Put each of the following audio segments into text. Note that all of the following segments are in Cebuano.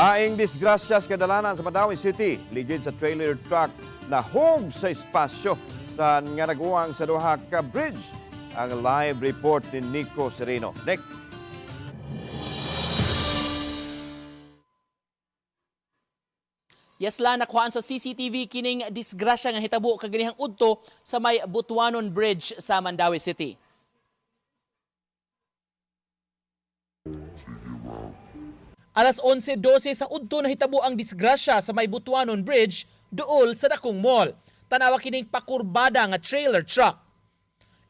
Laing disgrasya sa kadalanan sa Mandaue City, ligid sa trailer truck na hog sa espasyo sa nga naguwang sa duha ka bridge. Ang live report ni Nico Sereno. Nick. Yes la, nakuhaan sa CCTV kining disgrasya nga hitabo kaganihang udto sa may Butuanon Bridge sa Mandaue City. Alas 11:12 sa udto nahitabo ang disgrasya sa may Butuanon Bridge duol sa dakong mall. Tanawa kining pakurbada nga trailer truck.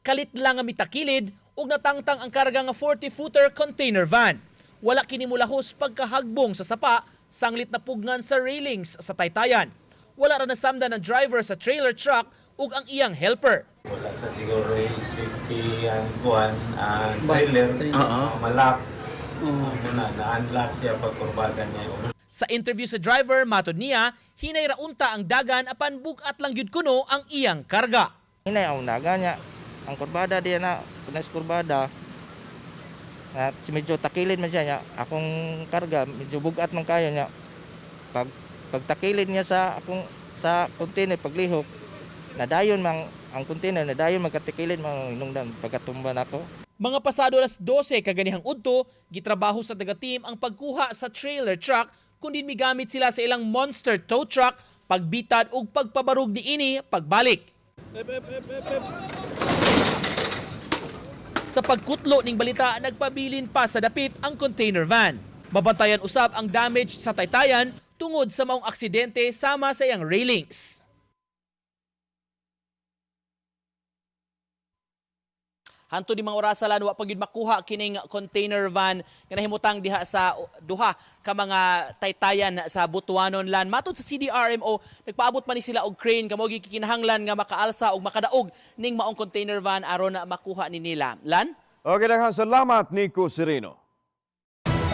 Kalit lang nga mitakilid ug natangtang ang karga nga 40-footer container van. Wala kini mulahos pagkahagbong sa sapa, sanglit na pugnan sa railings sa taytayan. Wala ra nasamdan ang driver sa trailer truck ug ang iyang helper. Wala sa siguro yung safety ang kuan, ang trailer, malak. Ano na, na-unlock siya pag kurbada niya. Sa interview sa driver, matod niya, hinay ra unta ang dagan apan bug-at lang gyud kuno ang iyang karga. Hinay ang naga niya. Ang kurbada diya na, kunas kurbada. Nga medyo takilid man siya niya. Akong karga medyo bugat man kayo niya. Pag pagtakilid niya sa akong sa container paglihok, nadayon mang ang container nadayon magkatikilid mang hinungdan pagkatumba nako. Mga pasado alas 12 kaganihang udto, gitrabaho sa taga-team ang pagkuha sa trailer truck kundi migamit sila sa ilang monster tow truck pagbitad ug pagpabarug niini pagbalik. Sa pagkutlo ning balita, nagpabilin pa sa dapit ang container van. Mabantayan usab ang damage sa taytayan tungod sa maong aksidente sama sa iyang railings. Hanto di mga orasa lan wa pa gyud makuha kining container van nga nahimutang diha sa duha ka mga taytayan sa Butuanon lan. Matod sa CDRMO, nagpaabot man ni sila og crane kamo gikinahanglan nga makaalsa og makadaog ning maong container van aron na makuha ni nila. Lan? Okay, daghang salamat, Nico Sereno.